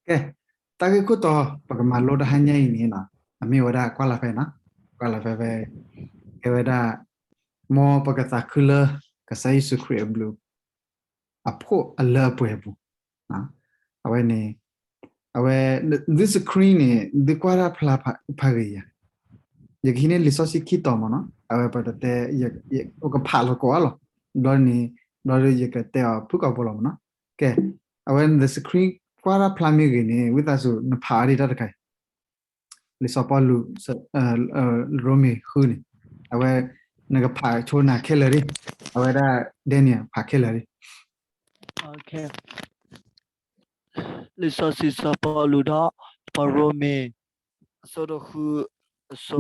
ကဲ, တၢ်ဂ့ၢ်ခိၣ်တီ ပကမၤလိတဟါညါအံၤန့ၣ်, အမ့ၢ်ဝဲဒၣ်ကွၢ်လၢ်ဖဲနီၤ, ကွၢ်လၢ်ဖဲဖဲ, ကဲဝဲဒၣ်, မ်ပကသးခုလၢ ကစၢ်ယ့ၣ်ၡူးခရံာ်အဘျုး အဖှိၣ်အလၢအပှဲၤအပူၤ, အဝဲန့ၣ်, အဝဲ, this screen န့ၣ် သုကွၢ်တၢ်ဖျါဖးဂ့ၤယၤ, ယကဟံးန့ၢ်လံာ်စီဆှံခံတီၤမ့ၢ်နီၤ, အဝဲပတတဲ, ယကဖးလီၤကိးအါလီၤ, ဘျီန့ၣ်, ဘျီဒီးယကတဲအီၤဖုၣ်ကိာ်ဖိလီၤမ့ၢ်နီၤ, ကဲ, အဝဲ the screen ကွၢ်တၢ်ဖျါမ့ၢ်ဂ့ၤန့ၣ် ဝံသးစူၤ နဖးအါဒံးတၢ်တခါအံၤ လံာ်စီၤပီလူး, ရိမ့ၤဃုန့ၣ်, အဝဲ, နကဖးဆိနၤခဲလၢာ်ဒံး, အဝဲဒၣ် Daniel ဖးခဲလၢာ်ဒံး, လံာ်စီဆှံစီၤပီလူးဒီး ပှၤရိမ့ၤ, အဆၢဒိၣ်ဃု, အဆၢ,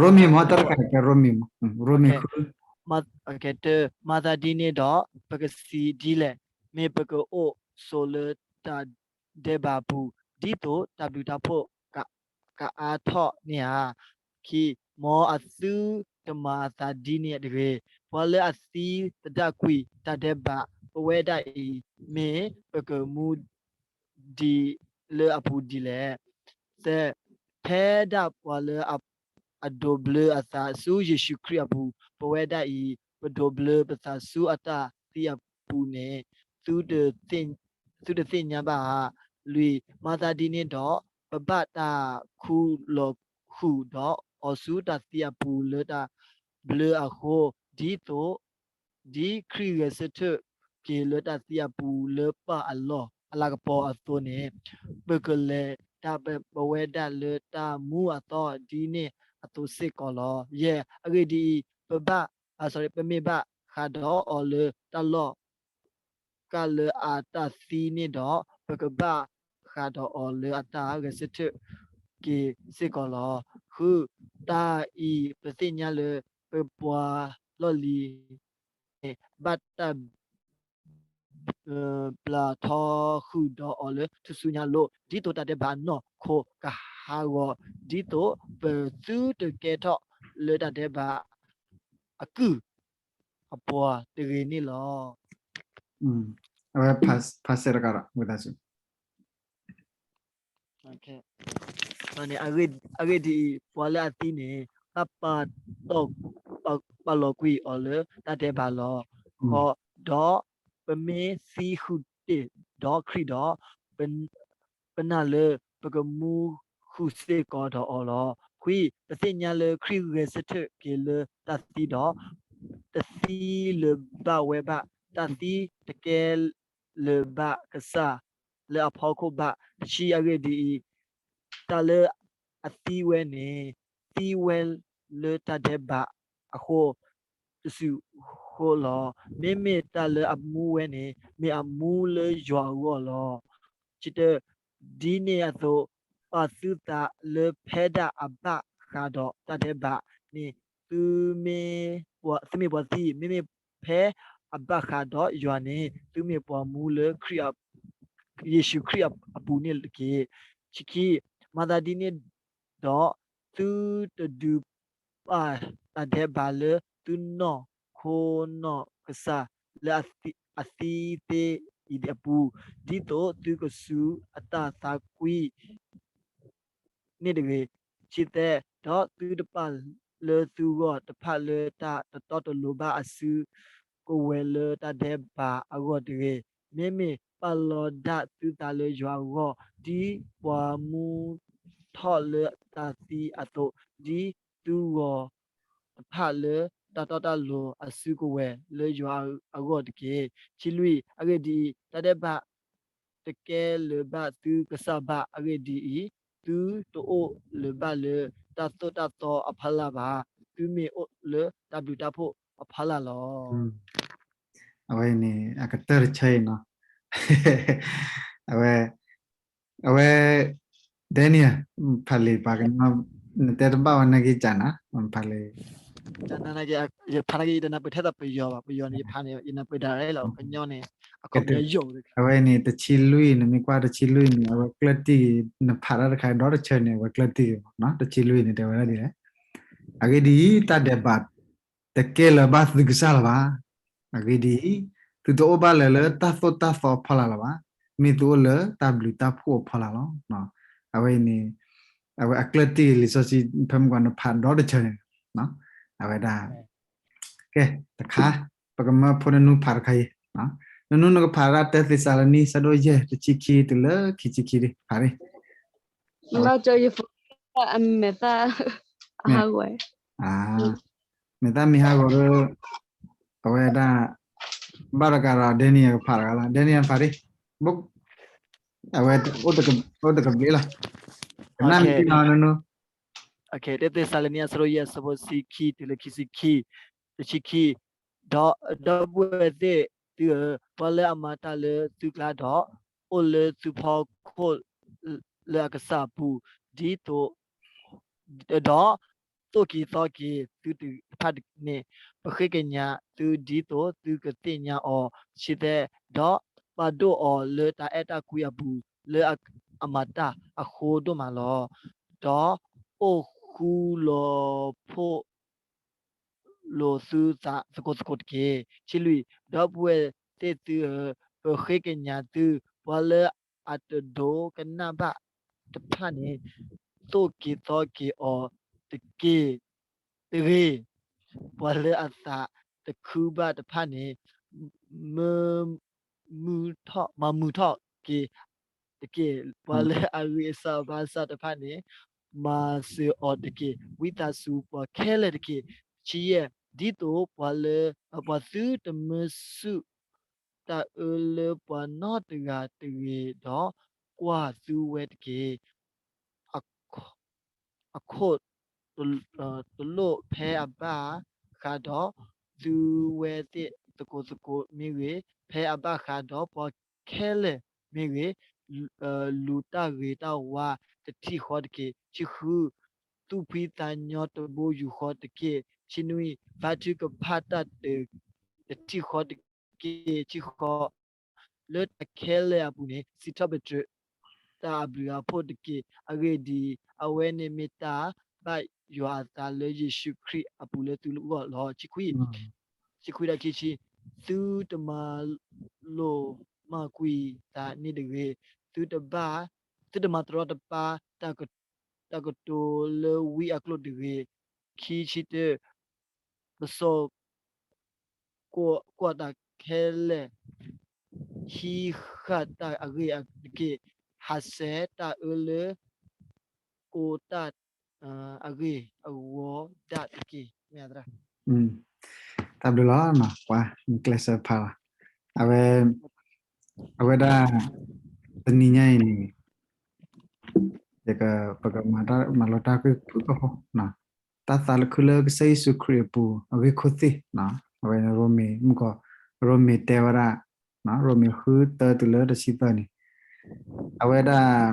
ရိမ့ၤမ့ၢ်တၢ်တခါအံၤ ရိမ့ၤမ့ၢ်, ရိမ့ၤဃု မၤသးဒ်န့ၣ်ဒီး ပကစံးဒ်လဲၣ်, မ့ၢ်ပကအိၣ်ဆိးလၢတၢ်ဒဲးဘးအပူၤ ဒ်သိးတၢ်ဘျုးတၢ်ဖှိၣ်က, ကအါထီၣ်န့ၣ်ဧါ. ခံ, မ်အသုတမၤအသးဒ်န့ၣ်တဂ့ၤ. ပှၤလၢအသံသဒၣ်ကွံာ်တၢ်ဒဲးဘး ပဝဲဒၣ်အံၤ မ့ၢ်ပကမူဒံးလၢအပူၤဒ်လဲၣ်. သၢ, ဖဲဒၣ်ပှၤလၢအ, အဒိးဘျၢအသးဆူယ့ၣ်ၡူးခရံာ်အပူၤ ပဝဲဒၣ်အံၤ ပဒိးဘျၢပသးဆူအတၢ်သံအပူၤန့ၣ် သုတသ့ၣ်ညါဘၣ်ဧါ. လွံၢ်, မၤသးဒ်န့ၣ်ဒီး ပဘၣ်တၢ်ခူၣ်လီၤဃုာ်ဒီးအီၤဆူတၢ်သံအပူၤလၢတၢ်ဘျၢအဃိ, ဒ်သိး, ဒ်ခရံာ်ဂဲၤဆၢထၢၣ်က့ၤလၢတၢ်သံအပူၤလၢပၢ်အလီၢ်အလၤကပီၤအသိးန့ၣ်, ပကလဲၤတၢ်ပဝဲဒၣ်လၢတၢ်မူအသီ ဒ်န့ၣ်အသိးစ့ၢ်ကီးလီၤ. ယဲၢ်, အဂ့ၢ်ဒ်အံၤ, ပဘၣ်, ပမ့ၢ်ဘၣ်ဃးဒီးအီၤလၢတၢ်လီၢ် ကၢ်လၢအတၢ်သံန့ၣ်ဒီး, ပကဘၣ်ဃးဒီးအီၤလၢအတၢ်ဂဲၤဆၢထၢၣ်က့ၤစ့ၢ်ကီးလီၤ. ဃု, တၢ်အံၤပသ့ၣ်ညါလၢ ပပှၤလီၢ်လံၤန့ၣ် ဘၣ်တၢ် ပျၢ်ထီဃုာ်ဒီးအီၤလၢထူၣ်စုညါအလိၤ, ဒ်သိးတၢ်ဒဲးဘးအနီၢ်ခိကဟးဂီၤ, ဒ်သိးပသုတကဲထီၣ်လၢတၢ်ဒဲးဘးအကုၢ်အပှၤတဂ့ၤန့ၣ်လီၤ. အဝဲဖးစဲးတကးဒီး ဝံသးစူၤ အဂ့ၢ်ဒ်အံၤ, ပှၤလၢအသံန့ၣ် ဘၣ်ပာ်လီၤကွံာ်အီၤလၢတၢ်ဒဲးဘးလီၤ. ဃိး, ဒီးပမ့ၢ်သံဃုာ်တ့ၢ်ဒီးခရံာ်ဒီး, ပနာ်လၢပကမူဃုာ်စ့ၢ်ကီးဒီးအီၤလီၤ. ခွံ, ပသ့ၣ်ညါလၢခရံာ်ဂဲၤဆၢထၢၣ်က့ၤလၢတၢ်သံဒီး, တသံလၢၤဘၣ်ဝဲဘၣ်, တၢ်သံတကဲလၢၤဘၣ်ကစၢ်လၢအဖီခိၣ်ဘၣ်. တဆံ, အဂ့ၢ်ဒ်အံၤ, တၢ်လၢအသံဝဲန့ၣ် သံဝဲလၢတၢ်ဒဲးဘးအဃိ တစုဃိလီၤ. မ့မ့ၢ်တၢ်လၢအမူဝဲန့ၣ် မ့ၢ်အမူလၢယွၤအဂီၢ်လီၤ. တဆံတၢ, ဒ်န့ၣ်အသိး ပာ်သုသးလၢဖဲဒၣ်အဘၣ်ဃးဒီးတၢ်ဒဲးဘးန့ၣ် သုမ့ၢ်ပှၤသံ, မ့မ့ၢ်ဖဲအဘၣ်ဃးဒီးယွၤန့ၣ် သုမ့ၢ်ပှၤမူလၢ ယ့ၣ်ၡူးခရံာ်အပူၤန့ၣ်တက့ၢ်. တဆံခံ, မၤသးဒ်န့ၣ်ဒီး သုတဒုးပာ်တၢ်ဒဲးဘးလၢသုနီၢ်ခိနီၢ်ကစၢ် လၢအသံသ့အံၤအပူၤ, ဒ်သိးသုကစူၤအတၢ်သးကွံ န့ၣ်တဂ့ၤ. တဆံသၢ, ဒီးသုတပာ်လၢသုဂီၢ်တဖၣ်လၢတၢ်တတီတလိၤဘၣ်အစုကဝဲၤလၢတၢ်ဒဲးဘးအဂီၢ်တဂ့ၤ. မ့မ့ၢ်ပာ်လီၤဒၣ်သုသးလၢယွၤအဂီၢ်, ဒ်ပှၤမူထီၣ်လၢတၢ်သံအသိး, ဒ်သုဂီၤတဖၣ်လၢတၢ်တီတၢ်လိၤအစုကဝဲၤလၢယွၤအဂီၢ်တက့ၢ်. တဆံလွံၢ်, အဂ့ၢ်ဒ်အံၤ, တၢ်ဒဲးဘး တကဲလၢၤဘၣ်သုကစၢ်ဘၣ်. အဂ့ၢ်ဒ်အံၤ, သုတအိၣ်လၢၤဘၣ်လၢတၢ်သိၣ်တၢ်သီအဖီလာ်ဘၣ်. သုမ့ၢ်အိၣ်လၢတၢ်ဘျုးတၢ်ဖှိၣ်အဖီလာ်လီၤ. အဝဲန့ၣ် အကတၢၢ်တဆၢအံၤနီၤ, အဝဲ, အဝဲ, Daniel, ဖးလံာ်ပှၤကညီ, နတဲတဘၣ်ဝဲနာ်က့ၤကနၤ, ဖးလံာ် ယဖးနာ်က့ၤ ယတနၢ်ပၢၢ်ထဲသိးပယီၤဘၣ်, ပယီၤန့ၣ် ယဖးန့ၣ် ယနၢ်ပၢၢ်ဒၣ်ရဲၣ်လီၤ, ကညီန့ၣ် အခီပညီယိာ်, အဝဲန့ၣ် တဆံလွံၢ်န့ၣ် မ့ၢ်ကွၢ်တဆံလွံၢ်န့ၣ် အဝဲကျၢၢ်တံၢ်ဂ့ၤ, နဖးတၢ်တခါဒီတဆၢန့ၣ် အဝဲကျၢၢ်တံၢ်ဂ့ၤမး, တဆံလွံၢ်န့ၣ် တဲဝဲဒၣ်ဒ်လဲၣ်, အဂ့ၢ်ဒ်အံၤ, တၢ်ဒဲးဘး တကဲလၢၤဘၣ်သုကစၢ်လၢၤဘၣ်. အဂ့ၢ်ဒ်အံၤ, သုတအိၣ်ဘၣ်လၢၤလၢတၢ်သိၣ်တၢ်သီအဖီလာ်လၢၤဘၣ်. မ့ၢ်သုအိၣ်လၢတၢ်ဘျုးတၢ်ဖှိၣ်အဖီလာ်လီၤ. အဝဲအံၤန့ၣ် အဝဲအကျၢၢ်တံၢ်လံာ်စီဆှံ ဖဲမုၢ်ကီးနဖးဒီတဆၢန့ၣ် အဝဲဒၣ် ကဲ တခါ ပကမၢဖိနနူဖးတခါအံၤ, နနူနကဖးဒၣ်တၢသ့းစၤလနံ ဆၢဒိၣ်ယဲၢ် တဆံခံတုၤလၢခံဆံခံ ဖးန့ၣ် မဲာ်သၣ်မ့ၢ်ဟးဂီၤဒီး အဝဲဒၣ် ဘၣ်တကးဒီး Daniel ကဖးတဂၤလီၤ. Daniel ဖးဒၣ် အဝဲ အိၣ်တကဘျံးလီၤ. ကနၣ်မ့ၢ်နီၤနနူ တၢသ့းစၤလနံ အဆၢဒိၣ်ယဲၢ် အဆၢဖိတဆံခံတုၤလၢခံဆံခံ, တဆံခံ, ဒီး ဒီပုၢ်ဝဲၢ်သ့ၣ်သုဧၢ, ပှၤလၢအမၤတၢ်လၢသုကျါဒီး အိၣ်လၢသုဖီခိၣ်လၢအကစၢ်အပူၤ, ဒ်သိး ဒီး သိၣ်က့ၤသီက့ၤသုတဖၣ်န့ၣ်, ပဃ့ကညးသုဒ်သိးသုကသ့ၣ်ညါအီၤတဆံသၢ, ဒီးပာ်ဒိၣ်အီၤလၢတၢ်အဲၣ်တၢ်ကွံအပူၤ လၢအမၤတၢ်အဃိဒိၣ်မးလီၤ. ဒီးအိၣ်ဃူလီၤဖိး လိာ်သုသးသကိးသကိးတက့ၢ်. တဆံလွံၢ်, ဒီပုၢ်ဝဲၢ်သ့ၣ်သုဧၢ, ပဃ့ကညးသု, ပှၤလၢအတဒိကနၣ်ဘၣ်တဖၣ်န့ၣ်, သိၣ်က့ၤသီက့ၤအီၤတက့ၢ်တဂ့ၤ. ပှၤလၢအသးတခုဘၣ်တဖၣ်န့ၣ်, မ မၤမုာ်ထီၣ်က့ၤတက့ၢ်. ပှၤလၢအဂံၢ်စၢ်ဘါစၢ်တဖၣ်န့ၣ်, မၤစၢၤအီၤတက့ၢ်. ဝံသးစူၤပှၤခဲလၢာ်တက့ၢ်. တဆံယဲၢ်, ဒ်သိးပှၤလၢ ပှၤသုတမၢဆူၣ်တၢ်အၢလၢပှၤနီတဂၤတဂ့ၤဒီး, ကွၢ်သုဝဲတက့ၢ်. အခိၣ်တလိၣ်ဖဲအဘၣ်ဃးဒီး သုဝဲသ့ၣ်သကိးသကိးမ့ၢ်ဂ့ၤ, ဖဲအဘၣ်ဃးဒီးပှၤခဲလၢာ်မ့ၢ်ဂ့ၤ, လူၤတၢ်ဂ့ၤတၢ်ဝါတထံၣ်ဃီတက့ၢ်. တဆံဃု, သူၣ်ဖှံသးညီတဘိယူၢ်ဃီတက့ၢ်. တဆံနွံ, ဘါထုကဖၣ်တၢ်တထံၣ်ဃီတက့ၢ်. တဆံဃိး, လၢတၢ်ခဲလၢာ်အပူၤန့ၣ် စံးထီၣ်ပတြၢၤတၢ်အဘျုးအဖှိၣ်တက့ၢ်. အဂ့ၢ်ဒ်အံၤ, အဝဲန့ၣ်မ့ၢ်တၢ်ဘၣ်ယွၤအသးလၢယ့ၣ်ၡူးခရံာ်အပူၤလၢသုဂီၢ်လီၤ. ဆံခွံ, ဆံခွံဒီးခံဆံ, သုတမၤလိာ်မၢ်ကွံာ်သးန့ၣ်တဂ့ၤ, သုတဘၣ်, သုတမၤတရီတပါ တၢ်ကတိၤလၢဝံအကျိာ်တဂ့ၤ. ခံဆံတၢ, ပစီၤ ကွၢ်တၢ်ခဲလၢာ်, ဟံးဃာ်တၢ်အဂ့ၤတက့ၢ်. ဟးဆှဲးတၢ်အၢလၢ ကိးတၢ်အဂ့ၢ်အဂီၤဒၣ်တက့ၢ်. မ့ၢ် တၢ်ဘျုးလီၤ, ပှၤကျဲးစၢးဖးလီၤ. အဝဲ, အဝဲဒၣ် တနံၤညါအံၤန့ၣ် ယက, ပကမၤလီၤတၢ်ဂ့ၢ်ဖုၣ်ကိာ်ဖိ, တၢ်သးခုလၢကစၢ်ယ့ၣ်ၡူးခရံာ်အပူၤ အဂ့ၢ်ခိၣ်သ့ၣ်, အဝဲန့ၣ်ရိမ့ၤ, မုၢ်ကီး ရိမ့ၤတဲဝဲဒၣ်, ရိမ့ၤဃုတၢတုၤလၢတဆံသၢန့ၣ်, အဝဲဒၣ်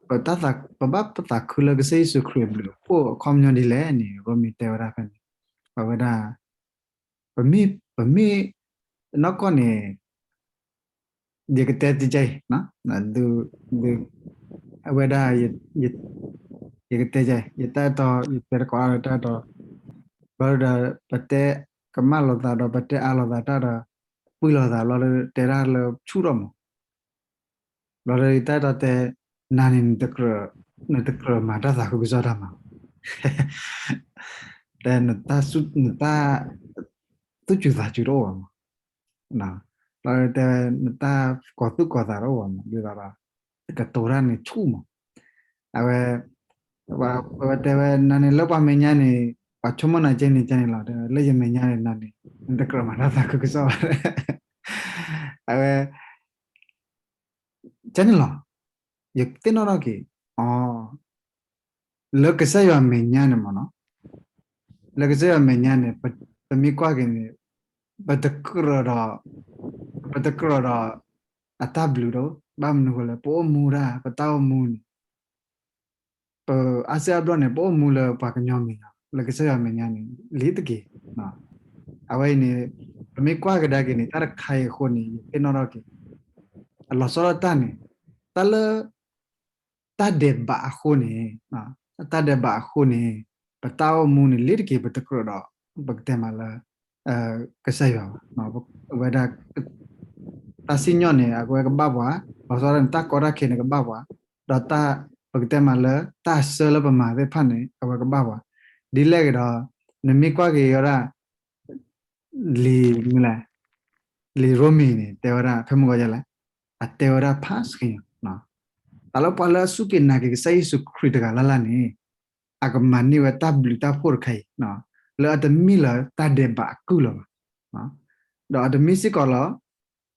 ပတၢ်သး, ပဘၣ်ပသးခုလၢကစၢ်ယ့ၣ်ၡူးခရံာ်အဘျုးအဖှိၣ်အခီပညီဒ်လဲၣ်န့ၣ် ရိမ့ၤတဲဝဲဒၣ်ဖဲန့ၣ်, အဝဲဒၣ် ပမ့ၢ်, ပမ့ၢ်, နီၢ်ကီၢ်န့ၣ် ယကတဲတကဲအံၤ, အဝဲဒၣ် ယကတဲကဲအံၤ, ယတၢ်အဲၣ်တီ, ယတဲတကိးအါလၢတၢ်အဲၣ်တီ, ဘျီဒီး ပတဲကမၣ်လိာ်သးဒီး ပတဲအါလိာ်သးတၢ်ဒီး ပှံၢ်လိာ်သးဘျီဒီး တဲဒၣ်လၢဆူၣ်ထီၣ်မး ဘျီဒီးယတၢ်အဲၣ်တီတဲ, နၤန့ၣ် နတကြၢးမၤတၢ်သးခုကစီၣ်တၢ်မၤ, တဲ နတၢ်သူၣ်စူၤသးစူၤတအိၣ်ဘၣ်မး, ဘျီဒီးတဲဝဲ နတၢ်ကီၤသူၣ်ကီၤသးတအိၣ်ဘၣ်မး, ဒ်သိးဒီး တကတိၤတၢ်န့ၣ်ဆူၣ်မး, အဝဲ ဝဲတဲဝဲ နၤန့ၣ်လၢပှၤမဲာ်ညါန့ၣ် ပှၤဆိကမိၣ်နၤကဲန့ၣ်ကဲန့ၣ်လီၤ, လၢယမဲာ်ညါန့ၣ် နၤန့ၣ် နတကြၢးမၤတၢ်သးခုကစီၣ်ဘၣ်, အဝဲ ကဲန့ၣ်လီၤ, ယသ့ၣ်နီၣ်ထီၣ်က့ၤ, အိ, လၢကစၢ်ယွၤမဲာ်ညါန့ၣ်မးနီၤ, လၢကစၢ်ယွၤမဲာ်ညါန့ၣ် ပမ့ၢ်ကွၢ်က့ၤန့ၣ် ပတကြၢးဒီး, ပတကြၢးဒီး အတၢ်ဘျုးတအိၣ်, ဘၣ်မနုၤဃိလဲၣ် ပအိၣ်မူဒၣ် ပတၢ်အိၣ်မူန့ၣ် ပအါစုအါဘျီန့ၣ် ပအိၣ်မူလၢပှၤကညီမဲာ်ညါ, လၢကစၢ်ယွၤမဲာ်ညါန့ၣ် လ့ၤတက့ၢ်. အဝဲအံၤန့ၣ် ပမ့ၢ်ကွၢ်ကဒါက့ၤန့ၣ် တၢ်တခါအံၤအဃိန့ၣ် ယသ့ၣ်နီၣ်ထီၣ်က့ၤ အလီၤဆီဒၣ်တၢ်န့ၣ် တၢ်လၢ တၢ်ဒဲးဘးအဃိန့ၣ်, တၢ်ဒဲးဘးအဃိန့ၣ် ပတၢ်အိၣ်မူန့ၣ် လ့ၤတက့ၢ် ပတကြၢးဒီး ပကတဲမးလၢ ကစၢ်ယွၤဘၣ်. အဝဲဒၣ် တၢ်စံၣ်ညီၣ်န့ၣ် အဝဲကဘၣ်ပှၤ, လီၤဆီဒၣ်န့ၣ် တၢ်ကီတၢ်ခဲန့ၣ်ကဘၣ်ပှၤ, ဒီးတၢ် ပကတဲမးလၢတၢ်ဆၢလၢပမၤသ့ၣ်တဖၣ်န့ၣ် အဝဲကဘၣ်ပှၤ, ဒ်လဲၣ်ဂ့ၤဒီး နမ့ၢ်ကွၢ်က့ၤဝဲဒၣ် လံာ်မနုၤလဲၣ်, လံာ်ရိမ့ၤန့ၣ် တဲဝဲဒၣ် ဖဲမုၢ်ဂီၤယဲလဲၣ်, အတဲဝဲဒၣ်ဖးစှၤ, တၢ်လၢပှၤလၢအစူၢ်က့ၤနာ်က့ၤကစၢ်ယ့ၣ်ၡူးခရံာ်တဂၤလၢ်လၢ်န့ၣ် အကမၤန့ၢ်ဝဲတၢ်ဘျုးတၢ်ဖှိၣ်တခါအံၤ လၢအတမ့ၢ်လၢတၢ်ဒဲးဘးအကုၢ်လၢၤဘၣ်, ဒီးအတမ့ၢ်စ့ၢ်ကီးလီၤ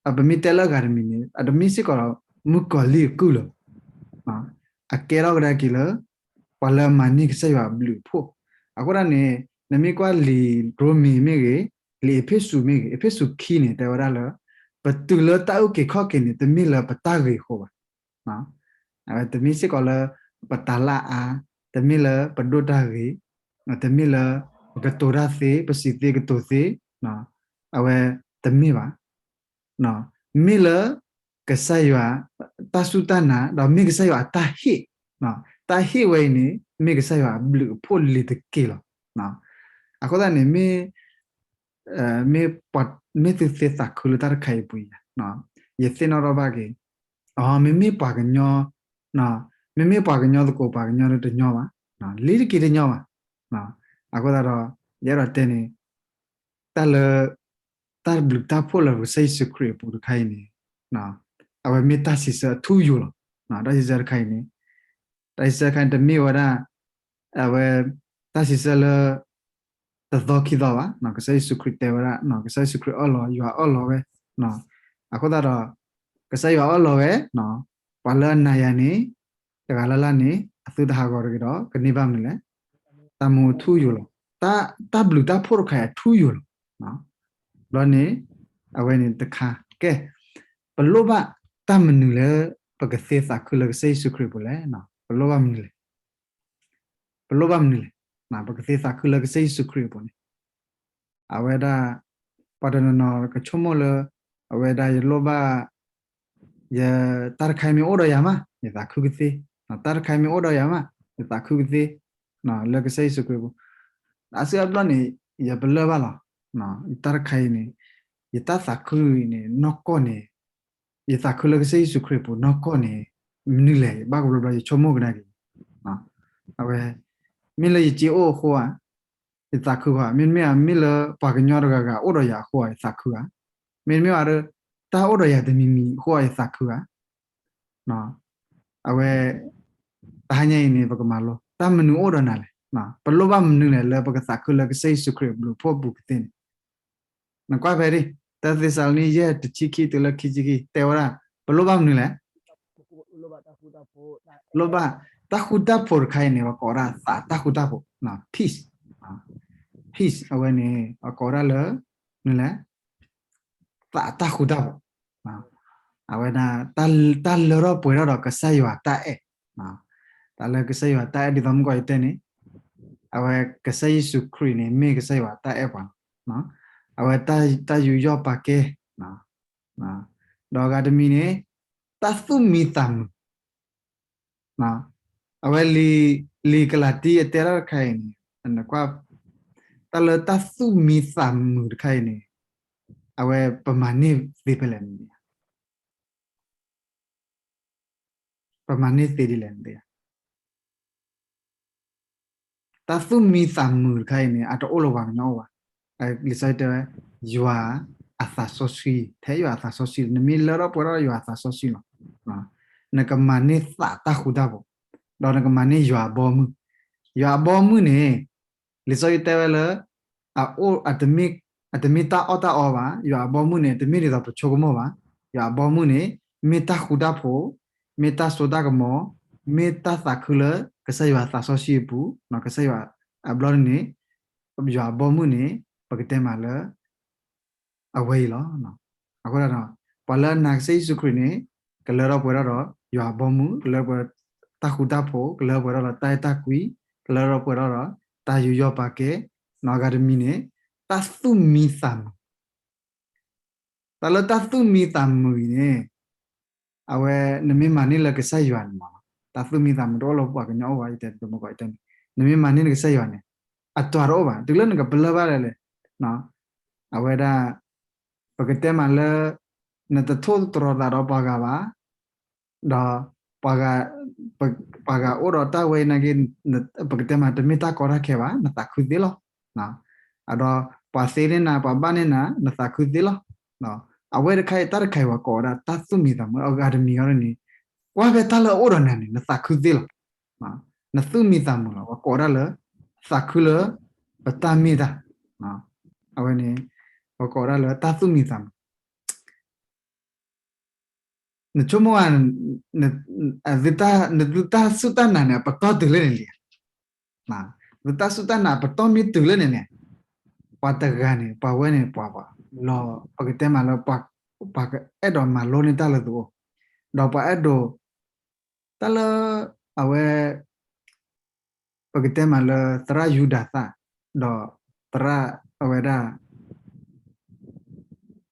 အပမ့ၢ်တဲလၢအဂၤတမံၤန့ၣ် အတမ့ၢ်စ့ၢ်ကီးလီၤ မုၣ်ကီၤလံၢ်အကုၢ်လၢၤဘၣ်, အကဲထီၣ်ကဒါက့ၤလၢ ပှၤလၢအမၤန့ၢ်ကစၢ်ယွၤအဘျုးအဖှိၣ်, အဃိသတးန့ၣ် နမ့ၢ်ကွၢ်လံာ်ရိမ့ၤမ့ၢ်ဂ့ၤ, လံာ်အ့းဖ့းစူးမ့ၢ်ဂ့ၤ, အ့းဖ့းစူးခံန့ၣ် တဲဝဲဒၣ်လၢ ပတုၤလၢတၢ်အုၣ်က့ၤခီၣ်က့ၤန့ၣ် တမ့ၢ်လၢပတၢ်ဂ့ၤအဃိဘၣ် တမ့ၢ်စ့ၢ်ကီးလၢ ပတၤလၢအါ, တမ့ၢ်လၢပဒိၣ်တၢ်ဂ့ၤ, တမ့ၢ်လၢ ပကတိၤတၢ်သ့, ပစံးသ့ကတိၤသ့, အဝဲတမ့ၢ်ဘၣ်, မ့ၢ်လၢ ကစၢ်ယွၤ တၢ်စူၢ်တၢ်နာ် ဒီးမ့ၢ်ကစၢ်ယွၤအတၢ်ဟ့ၣ်, တၢ်ဟ့ၣ်ဝဲအံၤန့ၣ် မ့ၢ်ကစၢ်ယွၤအဘျုးအဖှိၣ်လံၤတက့ၢ်လီၤ. အဃိသတးန့ၣ် မ့ၢ် မ့ၢ်သုသ့သးခုလၢတၢ်တခါအံၤအပူၤအံၤ, ယသ့ၣ်နီၣ်ထီၣ်ဘၣ်က့ၤ, အ မ့မ့ၢ်ပှၤကညီ, မ့မ့ၢ်ပှၤကညီသကိး ပှၤကညီတညီဘၣ်, လံတက့ၢ်တညီဘၣ်. အဃိသတးဒီး ယအဲၣ်ဒိးတဲန့ၣ် တၢ်လၢ တၢ်ဘျုးတၢ်ဖှိၣ်လၢပကစၢ်ယ့ၣ်ၡူးခရံာ်အပူၤတခါအံၤန့ၣ် အဝဲမ့ၢ်တၢ်စံးဆၢအထူအယိာ်လီၤ. တၢ်စံးဆၢတခါအံၤန့ၣ် တၢ်စံးဆၢတခါအံၤန့ၣ် တမ့ၢ်ဝဲဒၣ် အဝဲ တၢ်စံးဆၢလၢ တသီခံသီဘၣ်. ကစၢ်ယ့ၣ်ၡူးခရံာ်တဲဝဲဒၣ် ကစၢ်ယ့ၣ်ၡူးခရံာ်အၢၣ်လီၤ ယွၤအၢၣ်လီၤဝဲ. အဃိသတးဒီး ကစၢ်ယွၤအၢၣ်လီၤဝဲ ပှၤလၢအနာ်ယၤန့ၣ် တဂၤလၢ်လၢ်န့ၣ် အသုတဟးဂီၤတဂ့ၤဒီး ကန့ၢ်ဘၣ်မနုၤလဲၣ်, တၢ်မူအထူအယိာ်လီၤ. တၢ်ဘျုးတၢ်ဖှိၣ်တခါအံၤအထူအယိာ်လီၤ. ဘျီန့ၣ် အဝဲန့ၣ်တခါ ကဲ ပလိၣ်ဘၣ်တၢ်မနုၤလၢ ပကသ့သးခုလၢကစၢ်ယ့ၣ်ၡူးခရံာ်အပူၤလဲၣ်. ပလိၣ်ဘၣ်မနုၤလဲၣ်. ပလိၣ်ဘၣ်မနုၤလဲၣ်. ပကသ့သးခုလၢကစၢ်ယ့ၣ်ၡူးခရံာ်အပူၤန့ၣ် အဝဲဒၣ် ပှၤတနီၤနီၤကဆိကမိၣ်လၢ အဝဲဒၣ်ယလိၣ်ဘၣ် ယ တၢ်တခါအံၤမ့ၢ်အိၣ်ဒီးယၤမး ယသးခုကသ့, တၢ်တခါအံၤမ့ၢ်အိၣ်ဒီးယၤမး ယသးခုကသ့ လၢကစၢ်ယ့ၣ်ၡူးခရံာ်အပူၤ. အါစုအါဘျီန့ၣ် ယပလၢၢ်ဘၣ်လီၤ. တၢ်တခါအံၤန့ၣ် ယတၢ်သးခုအံၤန့ၣ် နီၢ်ကီၢ်န့ၣ် ယသးခုလၢကစၢ်ယ့ၣ်ၡူးခရံာ်အပူၤနီၢ်ကီၢ်န့ၣ် မနုၤလဲၣ် ယဘၣ်ကဘျီဘျီယဆိကမိၣ်ကဒါက့ၤ အဝဲ မ့ၢ်လၢယစ့အိၣ်အဃိဧါ, ယသးခုဧါ, မ့တမ့ၢ်ဧါ မ့ၢ်လၢပှၤကညီတဂၤဂၤအိၣ်ဒီးယၤအဃိဧါ ယသးခုဧါ, မ့တမ့ၢ်ဧါဒီး တၢ်အိၣ်ဒီးယၤတမံၤမံၤအဃိဧါ ယသးခုဧါ. အဝဲ တဟါညါအံၤန့ၣ် ပကမၤလိ တၢ်မနုၤအိၣ်ဒီးနၤလဲၣ်, ပလိၣ်ဘၣ်မနုၤလဲၣ် လၢပကသးခုလၢကစၢ်ယ့ၣ်ၡူးခရံာ်အဘျုးအဖှိၣ်အပူၤကသ့န့ၣ် နကွၢ်ဖဲဒၣ် တၢသ့းစၤလနံ ယဲၢ် တဆံခံတုၤလၢခံဆံခံ တဲဝဲဒၣ် ပလိၣ်ဘၣ်မနုၤလဲၣ်, လိၣ်ဘၣ် တၢ်ဃူတၢ်ဖိးတခါအံၤန့ၣ် ပကိးဝဲဒၣ်သးတၢ်ဃူတၢ်ဖိး peace, peace အဝဲန့ၣ် ပကိးဝဲဒၣ်လၢ မနုၤလဲၣ် သးတၢ်ဃူတၢ်ဖိး အဝဲဒၣ် တၢ်လၢထီၣ်ပှဲၤထီၣ်ဒီးကစၢ်ယွၤတၢ်အဲၣ်, တၢ်လၢကစၢ်ယွၤတၢ်အဲၣ်ဒ်သိးမုၢ်ကီၢ်ယတဲန့ၣ်, အဝဲကစၢ်ယ့ၣ်ၡူးခရံာ်န့ၣ် မ့ၢ်ကစၢ်ယွၤတၢ်အဲၣ်ပှၤလီၤ. အဝဲတၢ်ယူးယီၣ်ပာ်ကဲ ဒီးအဂၤတမံၤန့ၣ် တၢ်သူၣ်မံသးမုာ်, အဝဲလံာ်ကလၤတံအတဲတၢ်တခါအံၤန့ၣ် တၢ်လၢတၢ်သူၣ်မံသးမုာ်တခါအံၤန့ၣ် အဝဲပမၤန့ၢ်သ့ဖဲလဲၣ်န့ၣ် ပမၤန့ၢ်သ့ဒ်လဲၣ်န့ၣ် တၢ်သူၣ်မံသးမုာ်တခါအံၤန့ၣ် အတအိၣ်လၢပှၤကညီအိၣ်ဘၣ်. လံာ်စီဆှံတဲဝဲ ယွၤအသးစီဆှံ, ထဲယွၤအသးစီဆှံ နမ့ၢ်လၢထီၣ်ပှဲၤထီၣ်ဒီးယွၤအသးစီဆှံလီၤ. နကမၤန့ၢ်သးတၢ်ဃူတၢ်ဖိး, ဒီးနကမၤန့ၢ်ယွၤအဘီအမုၢ်, ယွၤအဘီအမုၢ်န့ၣ် လံာ်စီဆှံတဲဝဲလၢ အအိၣ် အတမ့ၢ်တၢ်အီၣ်တၢ်အီဘၣ်, ယွၤအဘီအမုၢ်န့ၣ် တမ့ၢ်ဒ်သိးပဆိကမိၣ်ဘၣ်. ယွၤအဘီအမုၢ်န့ၣ် မ့ၢ်တၢ်ဃူတၢ်ဖိး, မ့ၢ်တၢ်စိတၢ်ကမီၤ, မ့ၢ်တၢ်သးခုလၢ ကစၢ်ယွၤအသးစီဆှံအပူၤ, ကစၢ်ယွၤအဘျီန့ၣ် ယွၤအဘီအမုၢ်န့ၣ် ပကတဲမးလၢ အဝဲအံၤလီၤ. အဃိဒီး ပှၤလၢအနာ်ကစၢ်ယ့ၣ်ၡူးခရံာ်န့ၣ် ကလၢထီၣ်ပှဲၤထီၣ်ဒီး ယွၤအဘီအမုၢ်, ကလၢထီၣ်ပှဲၤထီၣ်တၢ်ဃူတၢ်ဖိး, ကလၢထီၣ်ပှဲၤထီၣ်ဒီးတၢ်အဲၣ်တၢ်ကွံ, ကလၢထီၣ်ပှဲၤထီၣ်ဒီး တၢ်ယူးယီၣ်ပာ်ကဲ, နီၢ်ဂၤတမံၤန့ၣ် တၢ်သူၣ်မံသးမုာ် တၢ်လၢတၢ်သူၣ်မံသးမုာ်အံၤန့ၣ် အဝဲ နမ့ၢ်မၤန့ၢ်လၢကစၢ်ယွၤန့ၣ်မးလီၤ. တၢ်သူၣ်မံသးမုာ်တအိၣ်လၢပှၤကညီအိၣ်ဘၣ်, ယတဲတမုၢ်ကီၢ်ယတဲန့ၣ်, နမ့ၢ်မၤန့ၢ်နကစၢ်ယွၤန့ၣ် အတၢ်တအိၣ်ဘၣ်. တုၤလၢနကပလၢၢ်ဘၣ်လဲၣ်လဲၣ်, အဝဲဒၣ် ပကတဲမးလၢ နတထိၣ်သတြီၤသးဒီးပှၤဂၤဘၣ်, ဒီးပှၤဂၤ, ပှၤဂၤအိၣ်ဒီးတၢ်ဝဲအံၤနာ်က့, ပကတဲမးတမ့ၢ်တၢ်ကီတၢ်ခဲဘၣ်, နသးခုသ့လီၤ. ဒီးပှၤသ့န့ၢ်နၤ, ပှၤဘၣ်န့ၢ်နၤ, နသးခုသ့လီၤ. အဝဲတခါအံၤ တၢ်တခါအံၤ ပှၤကိးဝဲဒၣ်တၢ်သူၣ်မံသးမုာ်, အဂၤတမံၤအီၤန့ၣ်, ကွၢ်ဖဲတၢ်လၢအအိၣ်ဒီးနၤန့ၣ် နသးခုသ့လီၤ. နသူၣ်မံသးမုာ်လီၤ. ပှၤကိးဝဲဒၣ်လၢ သးခုလၢပတၢ်မ့ၢ်တၢ်, အဝဲန့ၣ် ပှၤကိးဝဲဒၣ်လၢတၢ်သူၣ်မံသးမုာ်. နဆိကမိၣ်ဧါ, နသုတၢ်စူၢ်တၢ်နာ်န့ၣ် အပတီၢ်တုၤလၢန့ၣ်လံဧါ. သုတၢ်စူၢ်တၢ်နာ်အပတီၢ်မ့ၢ်တုၤလၢန့ၣ်န့ၣ်, ပှၤတဂၤန့ၣ် ပှၤဝဲန့ၣ် ပှၤ, လီၤ, ပကတဲမးလၢ ပှၤကအဲၣ်ဒိးမၤလိန့ၢ်တၢ်လၢသုအိၣ်, ဒီးပှၤအဲၣ်ဒိး တၢ်လၢ အဝဲ ပကတဲမးလၢသရၣ်ယူဒၤသၣ်, ဒီးသရၣ်အဝဲဒၣ်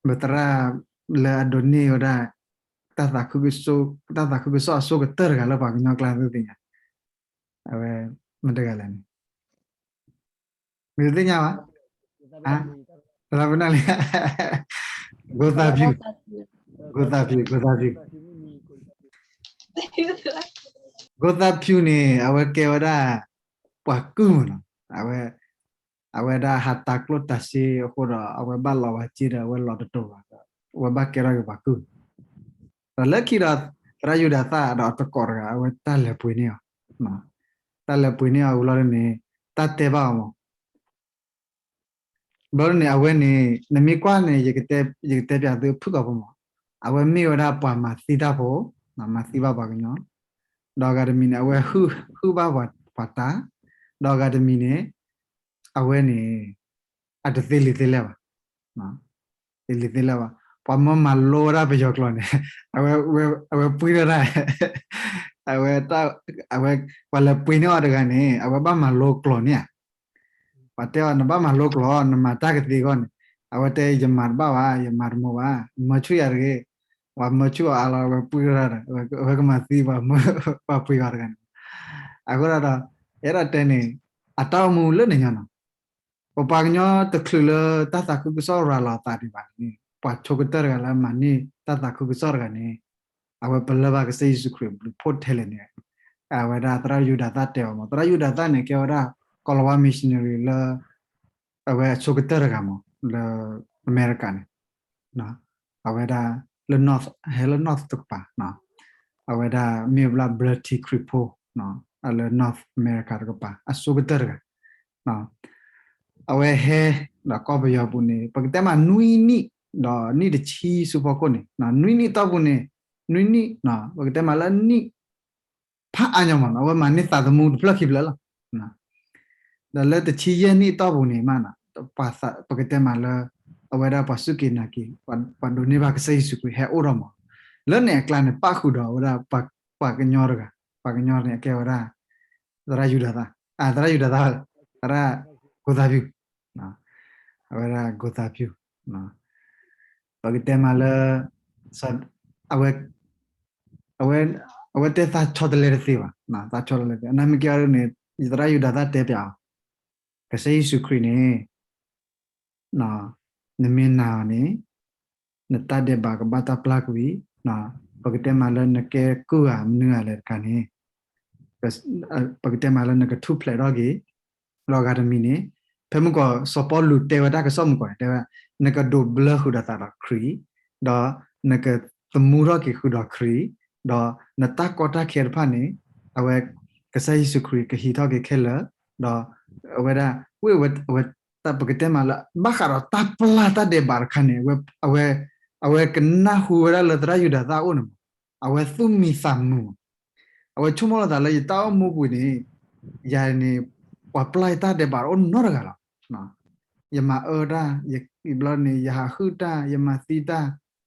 ပသရၣ်လၢအဒိးန့ၢ်ဝဲဒၣ် တၢ်သးခုကစီၣ်, တၢ်သးခုကစီၣ်အဆိကတၢၢ်တဂၤလၢပှၤကညီကျါသုသ့ၣ်ညါ, အဝဲ မတၤတဂၤလဲၣ်န့ၣ်, မ့ၢ်သ့ၣ်ညါဘၣ်, လၢပနၢ်လံ, ကိသးဖၠူၣ်, ကိသးဖၠူၣ်, ကိသးဖၠူၣ်, ကိသးဖၠူၣ်န့ၣ် အဝဲကဲဝဲဒၣ် ပှၤကုၢ်မးနီၤ, အဝဲ အဝဲဒၣ်ဟးတၤကျိၣ်တၤစ့အဃိဒီး အဝဲဘၣ်လီၤဝဲက့ဒီး အဝဲလီၤတတိၤဘၣ်, အဝဲဘၣ်ကဲထီၣ်က့ၤပှၤကုၢ်, ဒီးလၢခံဒီး သရၣ်ယူဒၤသၣ်ဒီးအသကိးတဂၤ အဝဲတၢ်လဲၤပှ့ၤန့ၢ်အီၤ, တၢ်လဲၤပှ့ၤန့ၢ်အီၤဝံၤလီၤန့ၣ် တၢ်တဲဘၣ်အီၤမး, ဘျီန့ၣ် အဝဲန့ၣ် နမ့ၢ်ကွၢ်န့ၣ် ယကတဲပၠးသုဖုၣ်ကိာ်ဖိမး, အဝဲမ့ၢ်ဝဲဒၣ်ပှၤမၤသံတၢ်ဖိ, မၤသံဘၣ်ပှၤကညီ, ဒီးအဂၤတမံၤန့ၣ် အဝဲဟုၣ်ဘၣ်ပှၤတၢ်, ဒီးအဂၤတမံၤန့ၣ် အဝဲန့ၣ် အတသ့လံာ်သ့လဲၢ်ဘၣ်, သ့လံာ်သ့လဲၢ်ဘၣ်, ပှၤမၢမၤလိဝဲဒၣ်ပယီၤကျိာ်န့ၣ် အဝဲပှ့ၤထီၣ်တၢ်, အဝဲ အဝဲ ပှၤလဲၤပှ့ၤန့ၢ်အီၤတဂၤန့ၣ် အဝဲဘၣ်မၤလိကျိာ်န့ၣ်ဧါ, ပှၤတဲအီၤ နဘၣ်မၤလိကျိာ် နမၤတၢ်ကသ့အဂီၢ်န့ၣ်, အဝဲတဲ ယမၤတဘၣ်ဘၣ်, ယမၤတမုာ်ဘၣ်, မၢဆူၣ်ယၤတဂ့ၤ, ပှၤမၢဆူၣ်အီၤအါလီၤ အဝဲပှ့ၤထီၣ်တၢ်ဒီး အဝဲကမၤသံပှၤ, ပှၤပှ့ၤအီၤတဂၤန့ၣ်, အဃိဒီး အဲၣ်ဒိးတဲန့ၣ် အတၢ်အိၣ်မူလၢနညီနီၤ, ပပှၤကညီတချုးလၢတၢ်သးခုကစီၣ်ရၤလီၤအသးဒံးဘၣ်န့ၣ် ပှၤဆိကတၢၢ်တဂၤလၢမၤန့ၢ်တၢ်သးခုကစီၣ်တဂၤန့ၣ် အဝဲပလၢၢ်ဘၣ်ကစၢ်ယ့ၣ်ၡူးခရံာ်ဘျုးဖှိၣ်ထဲလဲၣ်န့ၣ်, အဝဲဒၣ်သရၣ်ယူဒၤသၣ်တဲအီၤမး, သရၣ်ယူဒၤသၣ်န့ၣ် ကဲဝဲဒၣ် ကီၤလၤဝါ missionary လၢ အဝဲအဆိကတၢၢ်တဂၤမး လၢအမဲရကၤန့ၣ်, အဝဲဒၣ်လၢ north ဟဲလၢ north တကပၤ, အဝဲဒၣ်မ့ၢ်ဘျၣ် blood tea ခရံာ်ဖိ, အလၢ North America တကပၤ အဆိကတၢၢ်တဂၤ, အဝဲဟဲဒီးကီၢ်ပယီၤပူၤန့ၣ် ပကတဲမးနွံနံၣ် ဒီးနံၣ်တဆံဆူဖီခိၣ်န့ၣ်, နွံနံၣ်တီၢ်ပူၤန့ၣ်, နွံနံၣ်, ပကတဲမးလၢနံၣ် ဖးအါညီမးနီၤ, အဝဲမၤန့ၢ်သးသမူတဖျၢၣ်ခံဖျၢၣ်လီၤ. ဒီးလၢတဆံယဲၢ်နံၣ်တီၢ်ပူၤန့ၣ်မးနီၤ, ပှၤသး, ပကတဲမးလၢ အဝဲဒၣ်ပှၤစူၢ်က့ၤနာ်က့ၤ, ပှၤဒိးန့ၢ်ဘၣ်ကစၢ်ယ့ၣ်ၡူးခရံာ်ဟဲအိၣ်ထီၣ်မး, လၢန့ၣ်အကျါန့ၣ် ပၣ်ဃုာ်ဒီးအဝဲဒၣ်ပှၤကညီတဂၤ, ပှၤကညီန့ၣ် အကဲဝဲဒၣ် သရၣ်ယူဒၤသၣ်, အသရၣ်ယူဒၤသၣ်, သရၣ်ကိသးဖၠူၣ်, အဝဲဒၣ်ကိသးဖၠူၣ် ပကတဲမးလၢ အဝဲ, အဝဲတဲသးဆီတလဲတသ့ဘၣ်, သးဆီတလဲတသ့, အနမ့ၢ်ကဲအီၤဒ်န့ၣ် ယသရၣ်ယူဒၤသၣ်တဲပၠးအီၤ, ကစၢ်ယ့ၣ်ၡူးခရံာ်န့ၣ် နမ့ၢ်နာ်အီၤန့ၣ် နတၢ်ဒဲးဘးကဘၣ်တၢ်ပျၢ်ကွံာ်, ပကတဲမးလၢနကဲကုၢ်ဧါမနုၤဧါလဲၣ်တခါန့ၣ်, ပကတဲမးလၢနကထူၣ်ဖျဲးထီၣ်က့ၤ, လီၤဂၤတမံၤန့ၣ်, ဖဲမုၢ်ကီးစီၤပီလူးတဲဝဲတၢ်ကစီၣ်မုၢ်ကီးန့ၣ် တဲဝဲ, နကဒိးဘျၢဃုာ်ဒီးသးဒီးခရံာ်, ဒီးနကသမူထီၣ်က့ၤဃုာ်ဒီးခရံာ်, ဒီးနတၢ်ကီတၢ်ခဲတဖၣ်န့ၣ်, အဝဲကစၢ်ယ့ၣ်ၡူးခရံာ်ကဟံးထီၣ်က့ၤခဲလၢာ်, ဒီးအဝဲဒၣ်, ဝ့ၢ်ဝဲ, အဝဲတၢ်ပကတဲမးလၢ ဘၣ်ဃးဒီးတၢ်ပျၢ်တၢ်ဒဲးဘးတခါန့ၣ်, အဝဲ, အဝဲကနၢ်ဟူဝဲဒၣ်လၢသရၣ်ယူဒၤသၣ်အအိၣ်န့ၣ်မး, အဝဲသူၣ်မံသးမုာ်မး, အဝဲဆိကမိၣ်လီၤသးလၢယတၢ်အိၣ်မူပူၤန့ၣ်, ယၤန့ၣ်, ပှၤပျၢ်ယတၢ်ဒဲးဘးတအိၣ်နီတဂၤလီၤ. ယမၤအၢတၢ်, ယဘျီန့ၣ် ယဟးဟုၣ်တၢ်, ယမၤသံတၢ်,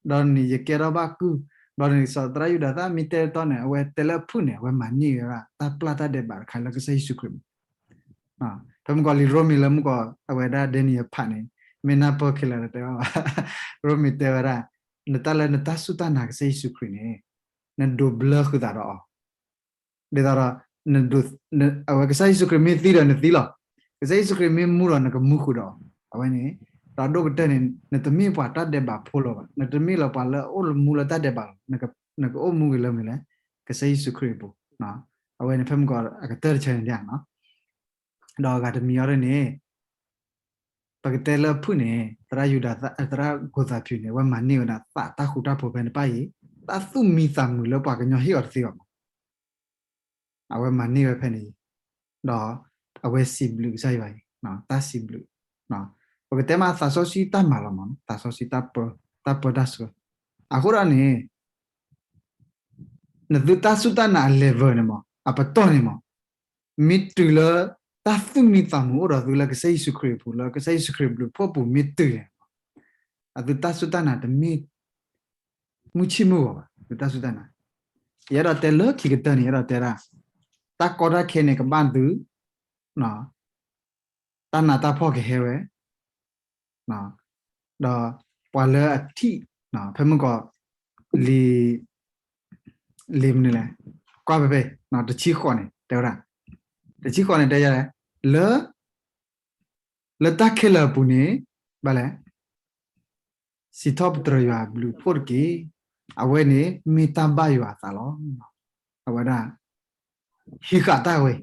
ဒီးန့ၣ် ယကဲထီၣ်ဘၣ်ကုၢ်, ဘျီန့ၣ် စီၤသရၣ်ယူဒၤသၣ်မ့ၢ်တဲတတီန့ၣ် အဝဲတဲလၢအဖုၣ်န့ၣ် အဝဲမၤန့ၢ်ဝဲဒၣ် တၢ်ပျၢ်တၢ်ဒဲးဘးတခါလၢကစၢ်ယ့ၣ်ၡူးခရံာ်မး ဖဲမုၢ်ကီးလံာ်ရိမ့ၤလၢမုၢ်ကီး အဝဲဒၣ်ဒဲနံယၤဖးန့ၣ်, မ့ၢ်နၢ်ပၢၢ်ခဲလၢာ်ဒီးတဲဘၣ်ဘၣ်, ရိမ့ၤတဲဝဲဒၣ်, နတၢ်လၢနတၢ်စူၢ်တၢ်နာ်ကစၢ်ယ့ၣ်ၡူးခရံာ်န့ၣ်, နဒိးဘျၢဃုာ်သးဒီးအီၤ, ဒ်သိးဒီး, အဝဲကစၢ်ယ့ၣ်ၡူးခရံာ်မ့ၢ်သံဒီးနသံလီၤ, ကစၢ်ယ့ၣ်ၡူးခရံာ်မ့ၢ်မူဒီးနကမူဃုာ်ဒီးအီၤ, အဝဲန့ၣ်, ဒီးအဒိၣ်ကတၢၢ်န့ၣ် နတမ့ၢ်ပှၤတၢ်ဒဲးဘးဖိလၢၤဘၣ်, နတမ့ၢ်လၢပှၤလၢအအိၣ်မူလၢတၢ်ဒဲးဘးလီၤ, နကအိၣ်မူက့ၤလၢမနုၤလဲၣ်, ကစၢ်ယ့ၣ်ၡူးခရံာ်အပူၤ. အဝဲန့ၣ်ဖဲမုၢ်ကီးအကတၢၢ်တဆၢန့ၣ်ဒ်နီၤ, ဒီးအဂၤတမံၤအံၤန့ၣ် ပကတဲလၢအဖုၣ်န့ၣ် သရၣ်ယူဒၤ သရၣ်ကိၤသးဖၠူးန့ၣ် အဝဲမၤန့ၢ်ဝဲဒၣ်သးတၢ်ဃူတၢ်ဖိးဖဲန့ၣ်တဖၣ်အံၤ, တၢ်သူၣ်မံသးမုာ်လၢပှၤကညီဟ့ၣ်အီၤတသ့ဘၣ်မး အဝဲမၤန့ၢ်ဝဲဖဲန့ၣ်အံၤ, ဒီးအဝဲစံးဘျုးကစၢ်ယွၤအံၤ, တၢ်စံးဘျုး, ပကတဲမးသးစီဆှံတၢ်မၤလီၤမး, သးစီဆှံတၢ်ပၢတၢ်ဆှၢ. အဃိဒီးန့ၣ် နသုတၢ်စူၢ်တၢ်နာ်အ level န့ၣ်မး အပတီၢ်န့ၣ်မး မ့ၢ်တုၤလၢ တၢ်သူၣ်မံသးမုာ်အိၣ်ဒီးသုလၢကစၢ်ယ့ၣ်ၡူးခရံာ်အပူၤ လၢကစၢ်ယ့ၣ်ၡူးခရံာ်ဘျုးဖှိၣ်အပူၤမ့ၢ်တုၤန့ၣ်, အသုတၢ်စူၢ်တၢ်နာ်တမ့ၢ် မုၢ်ဆ့ၣ်မုၢ်ဂီၤဘၣ်, သုတၢ်စူၢ်တၢ်နာ်. ယအဲၣ်ဒိးတဲလၢခံကတၢၢ်န့ၣ် ယအဲၣ်ဒိးတဲဒၣ် တၢ်ကီတၢ်ခဲန့ၣ်ကဘၣ်သု တၢ်နးတၢ်ဖှီၣ်ကဟဲဝဲ, ဒီးပှၤလၢအထံၣ် ဖဲမုၢ်ကီး လံာ် လံာ်မနုၤလဲၣ်, ကွၢ်ဖဲဖဲ တဆံဃိးန့ၣ် တဲဝဲဒၣ်, တဆံဃိးန့ၣ်တဲယၤလဲၣ်, လၢ လၢတၢ်ခဲလၢာ်အပူၤန့ၣ် ဘၣ်လဲၣ် စံးထီၣ်ပတြၢၤယွၤအဘျုးအဖှိၣ်တက့ၢ်. အဝဲန့ၣ်မ့ၢ်တၢ်ဘၣ်ယွၤအသးလီၤ. အဝဲဒၣ် ဟံးဃာ်တၢ်ဝဲ,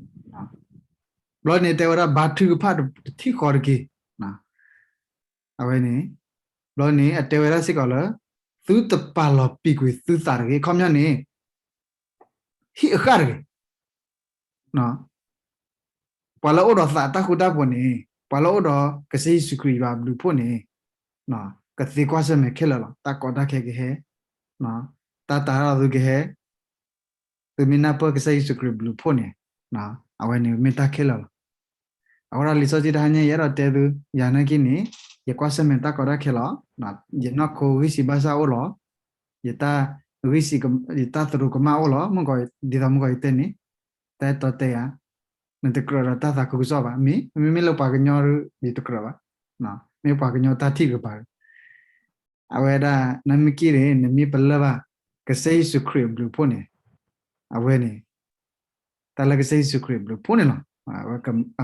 ဘျီန့ၣ်တဲဝဲဒၣ် ဘါထုကဖၣ်တထံၣ်ဃီတက့ၢ်. အဝဲန့ၣ် ဘျီန့ၣ် အတဲဝဲဒၣ်စ့ၢ်ကီးလၢ သုတပာ်လီၤပံာ်ကွံာ်သုသးတဂ့ၤ. အခီပညီန့ၣ် ဟံးအဃၣ်တဂ့ၤ. ပှၤလၢအိၣ်ဒီးသးတၢ်ဃူတၢ်ဖိးန့ၣ်, ပှၤလၢအိၣ်ဒီးကစၢ်ယ့ၣ်ၡူးခရံာ်ယွၤအဘျုးအဖှိၣ်န့ၣ်, ကသ့ကွၢ်ဆၢၣ်မဲာ်ခဲလၢာ်လီၤ. တၢ်ကီတၢ်ခဲကဟဲ, တၢ်တၤထီၣ်သုကဟဲ, သုမ့ၢ်နၢ်ပၢၢ်ကစၢ်ယ့ၣ်ၡူးခရံာ်အဘျုးအဖှိၣ်န့ၣ်, အဝဲန့ၣ်မ့ၢ်တၢ်ခဲလၢာ်လီၤ. အဃိဒီးလံာ်စီဆှံတဟါညါ ယအဲၣ်ဒိးတဲသု, ယၤနာ်က့န့ၣ် ယကွၢ်ဆၢၣ်မဲာ်တၢ်ကီတၢ်ခဲလီၤ. ယနီၢ်ခိဂံၢ်စံးဘါစၢ်အိၣ်လီၤ. ယတၢ်ဂံၢ်စံး, ယတၢ်သရူးကမၣ်အိၣ်လီၤ. မုၢ်ကီး ဒ်သိးမုၢ်ကီးယတဲန့ၣ်, တၢ်အဲၣ်တီတဲယၤ, နတကြၢးဒီးတၢ်သးခုကစီၣ်ဘၣ်. မ့ၢ်, မ့မ့ၢ်လၢပှၤကညီဒီး ယတကြၢးဘၣ်. မ့ၢ်ပှၤကညီတၢ်ထံၣ်တကပၤဒီး အဝဲဒၣ် နမ့ၢ်က့ၤန့ၣ် နမ့ၢ်ပလၢၢ်ဘၣ် ကစၢ်ယ့ၣ်ၡူးခရံာ်အဘျုးအဖှိၣ်န့ၣ်, အဝဲန့ၣ် တၢ်လၢကစၢ်ယ့ၣ်ၡူးခရံာ်အဘျုးအဖှိၣ်န့ၣ်လီၤ. အဝ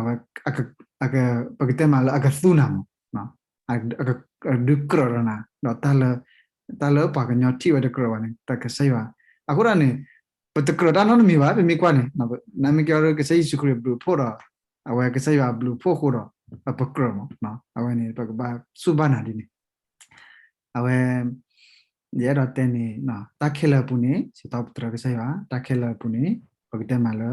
ဲ, ပကတဲမးလၢအကသူနၤမး, အဒုးကြၢးဒီးနၤ, ဒီး တၢ်လၢပှၤကညီထံၣ်ဝဲတကြၢးဘၣ်န့ၣ် တၢ်ကစၢ်ယွၤ. အဃိဒီးန့ၣ် ပတကြၢးတၢ်နီတမံၤဘၣ်, ပမ့ၢ်ကွၢ်န့ၣ်, နမ့ၢ်က့ၤဒီးကစၢ်ယ့ၣ်ၡူးခရံာ်အဘျုးအဖှိၣ်ဒီး အဝဲကစၢ်ယွၤအဘျုးအဖှိၣ်အဃိဒီး ပကြၢးမး, အဝဲန့ၣ် ပကဘၣ်စူၢ်ဘၣ်နၤဒ်န့ၣ် အဝဲ ယအဲၣ်ဒိးတဲန့ၣ် တၢ်ခဲလၢာ်အပူၤန့ၣ် စံးထီၣ်ပတြၢၤကစၢ်ယွၤ, တၢ်ခဲလၢာ်အပူၤန့ၣ် ပကတဲမးလၢ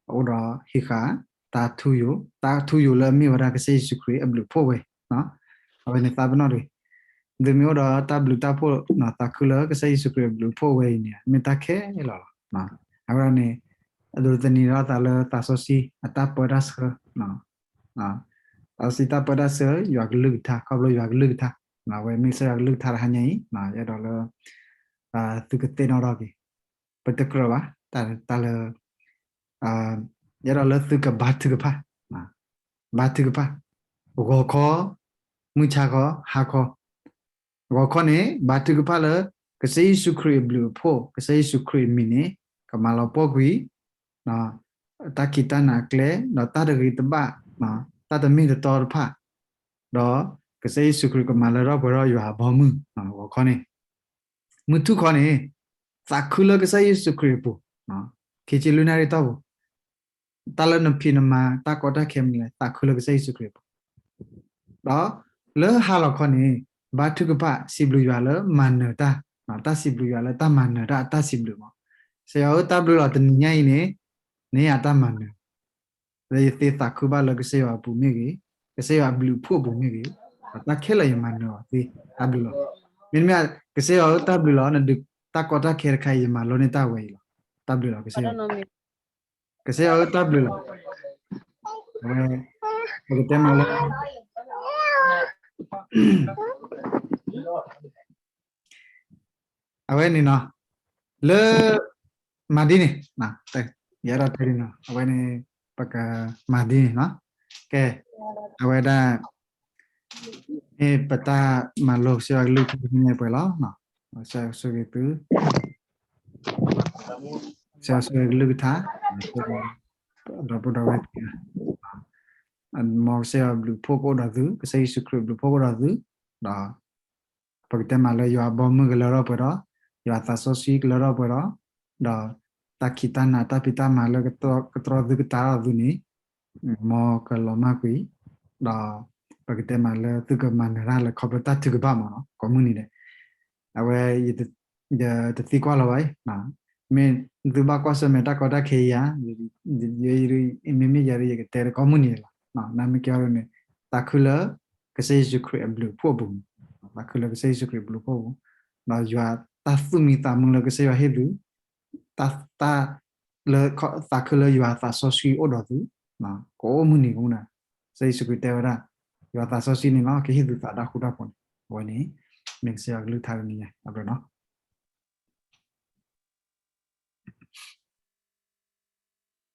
အအိၣ်ဒီးဟံးဃာ် တၢ်ထူယိာ်, တၢ်ထူယိာ်လၢအမ့ၢ်ဝဲဒၣ်ကစၢ်ယ့ၣ်ၡူးခရံာ်အဘျုးအဖှိၣ်ဝဲ, အဝဲန့ၣ်သးပ့ၤနီၣ်တဂ့ၤ. သုမ့ၢ်အိၣ်ဒီးတၢ်ဘျုးတၢ်ဖှိၣ် သးခုလၢကစၢ်ယ့ၣ်ၡူးခရံာ်အဘျုးအဖှိၣ်ဝဲအံၤန့ၣ် မ့ၢ်တၢ်ခဲလၢာ်လီၤ. အဝဲန့ၣ် အဒိးသန့ၤထီၣ်သးလၢသးစီဆှံအတၢ်ပၢတၢ်ဆှၢ, သးစီဆှံတၢ်ပၢတၢ်ဆှၢ ယွၤကလုၢ်ကထါ, ခီဖျိယွၤကလုၢ်ကထါ, အဝဲမ့ၢ်ကစၢ်ယွၤကလုၢ်ကထါတဟါညါအံၤ ယအဲၣ်ဒိးလၢ သုကသ့ၣ်နီၣ်ထီၣ်က့ၤ, ပတကြၢးဘၣ်, တၢ်လၢ ယအဲၣ်ဒိးလၢသုကဘါထုကဖၣ်, ဘါထုကဖၣ်, ဂီၤခီ, မုၢ်ဆါခီ, ဟါခီ, ဂီၤခီန့ၣ် ဘါထုကဖၣ်လၢ ကစၢ်ယ့ၣ်ၡူးခရံာ်အဘျုးအဖှိၣ်, ကစၢ်ယ့ၣ်ၡူးခရံာ်အမံၤန့ၣ် ကမၤလီၤပှီၢ်ကွံာ် တၢ်ခံးတၢ်နၤအကျဲ ဒီးတၢ်တဂ့ၤတဘၣ်, တၢ်တမ့ၢ်တတီတဖၣ်, ဒီးကစၢ်ယ့ၣ်ၡူးခရံာ်ကမၤလၢထီၣ်ပှဲၤထီၣ်ယွၤအဘီအမုၢ်, ဂီၤခီန့ၣ်, မုၢ်ထူၣ်ခီန့ၣ် သးခုလၢကစၢ်ယ့ၣ်ၡူးခရံာ်အပူၤ, ခံဆံလွံၢ်နၣ်ရံၣ်တီၢ်ပူၤ, တၢ်လၢနဖံးနမၤ တၢ်ကီတၢ်ခဲမနုၤလဲၣ် သးခုလၢကစၢ်ယ့ၣ်ၡူးခရံာ်အပူၤ, ဒီးလၢဟါလီၤခီန့ၣ် ဘါထုကဖၣ် စံးဘျုးယွၤလၢမၤနၢၤတၢ်, တၢ်စံးဘျုးယွၤလၢတၢ်မၤနၢၤတၢ်အတၢ်စံးဘျုးမး, ကစၢ်ယွၤဧၢ တၢ်ဘျုးလီၤ တနံၤညါအံၤန့ၣ် နအတၢ်မၤနၢၤ လၢယသ့သးခုဘၣ်လၢကစၢ်ယွၤအပူၤမ့ၢ်ဂ့ၤ, ကစၢ်ယွၤအဘျုးအဖှိၣ်အပူၤမ့ၢ်ဂ့ၤ, တၢ်ခဲလၢာ်ယမၤနၢၤအီၤသ့ တၢ်ဘျုးလီၤ. မ့တမ့ၢ် ကစၢ်ယွၤဧၢ တၢ်ဘျုးလီၤ နဒုးတၢ်ကီတၢ်ခဲတခါအံၤ ယမၤလိန့ၢ်တၢ်ဝဲအံၤလီၤ. တၢ်ဘျုးလီၤ ကစၢ်ယွၤ, ကစၢ်ယွၤဧၢ တၢ်ဘျုးလီၤ. အဝဲ ပကတဲမးလၢ အဝဲန့ၣ်နီၤ, လၢ မၤဒ်န့ၣ်, ယအဲၣ်ဒိးတဲဒ်နီၤ, အဝဲန့ၣ် ပကမၤဒ်န့ၣ်နီၤ, ကဲ, အဝဲဒၣ် မ့ၢ်ပတၢ်မၤလိကစၢ်ယွၤကလုၢ်ကထါန့ၣ်ပှဲၤလီၤ, ကစၢ်ယွၤဆိၣ်ဂ့ၤသု, ကစၢ်ယွၤဆိၣ်ဂ့ၤကလုၢ်ကထါ, ဒီပုၢ်ဒီဝဲၢ်သ့ၣ် မ်ကစၢ်ယွၤဘျုးဖှိၣ်ကအိၣ်ဒီးသု, ကစၢ်ယ့ၣ်ၡူးခရံာ်ဘျုးဖှိၣ်ကအိၣ်ဒီးသု, ဒီး ပကတဲမးလၢယွၤအဘီမုၢ်ကလၢထီၣ်ပှဲၤဒီး, ယွၤသးစီဆှံကလၢထီၣ်ပှဲၤဒီး, ဒီးတၢ်ခံးတၢ်နၤတၢ်ဖံးတၢ်မၤလၢကတြီသုကတာ်ထီၣ်သုန့ၣ်, မ်ကလီၤမၢ်ကွံာ်, ဒီးပကတဲမးလၢသုကမၤနၢၤတၢ်လၢခီဖျိတၢ်ထုကဖၣ်မးနီၤ ကိးမုၢ်နံၤဒဲး, အဝဲ ယတသံကွၢ်လီၤဘၣ်အံၤ, မ့ၢ်သုဘၣ်ကွၢ်ဆၢၣ်မဲာ်တၢ်ကီတၢ်ခဲအံၤဧါ, မ့မ့ၢ်ယၤဒီးယကတဲတကိးမုၢ်နံၤလီၤ, နမ့ၢ်ကဲအီၤဒ်န့ၣ်, သးခုလၢ ကစၢ်ယ့ၣ်ၡူးခရံာ်အဘျုးအဖှိၣ်အပူၤ, သးခုလၢကစၢ်ယ့ၣ်ၡူးခရံာ်အဘျုးအဖှိၣ်အပူၤ, ဒီးယွၤတၢ်သူၣ်မံသးမုာ်လၢကစၢ်ယွၤဟ့ၣ်သု, တၢ် လၢ သးခုလၢယွၤသးစီဆှံအိၣ်ဒီးသု, ကအိၣ်မုၢ်နံၤကမူၣ်နၤ, ကစၢ်ယ့ၣ်ၡူးခရံာ်တဲဝဲဒၣ်, ယွၤသးစီဆှံန့ၣ်လီၤ ကဟ့ၣ်သုသးတၢ်ဃူတၢ်ဖိးန့ၣ်, အဝဲန့ၣ် မ့ၢ်ကစၢ်ယွၤကလုၢ်ကထါတနံၤညါ အဘျီနီၤ.